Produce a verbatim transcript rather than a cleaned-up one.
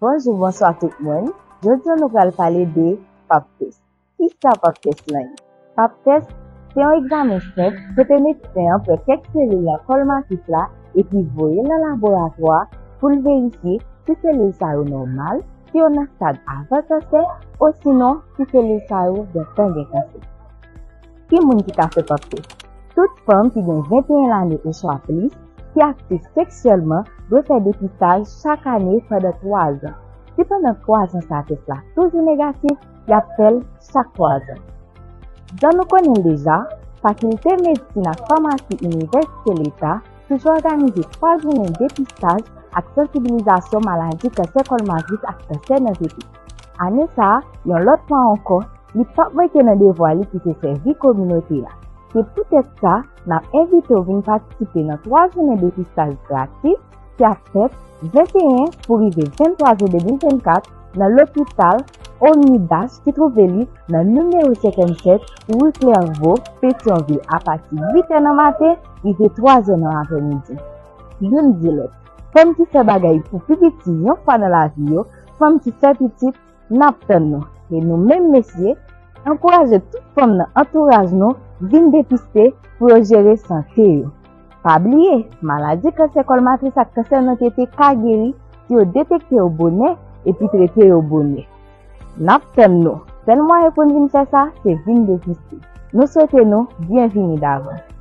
Bonjou, bonswa tout moun. Jodi a nou pral pale de pap test. Kisa pap test lan ye? Pap test se yon egzamen senp kote medsen an pran kèk selil nan kòl matris la epi voye l nan laboratwa pou l verifye si selil sa yo nòmal, si yo nan stad avan kansè, osinon si selil sa yo gentan gen kansè. Ki moun ki ka fè pap test? Tout fanm ki gen venteyen lane oswa plis ki aktif seksyèlman dwe fè depistaj chak ane pandan twa zan. Si pandan twa zan sa tès la toujou negatif, y ap fè l chak twa zan. Jan nou konnen l deja, Fakilte Medsin ak Famasi Inivèsite Leta toujou òganize twa jounen depistaj ak sansibilizasyon maladi kansè kòl matris ak kansè nan tete. Ane sa a, yon lòt fwa ankò, li p ap manke nan devwa li ki se sèvi kominote a. Se poutèt sa, n ap envite w vin patisipe nan twa jounen depistaj gratis ki ap fèt venteyen pou rive venntwa jen de mil vennkat nan lopital Omnidash ki twouve li nan nimewo senkannsèt ri Clairvaux, Petyonvil, apati uit è nan maten rive twa zè nan aprèmidi. Youn di lòt, fanm ki fè bagay pou pi piti yon fwa nan lavi yo, fanm ki fè pitit, n ap tann nou. E nou menm mesye, ankouraje tout fanm nan antouraj nou vin depiste pou yo jere sante yo. Pa bliye, maladi kansè kòl matris ak kansè nan tete ka geri si yo detekte yo bonè epi trete yo bonè. N ap tann nou. Sèl mwayen pou n vin fè sa, se vin depiste. Nou swete nou byenvini davans.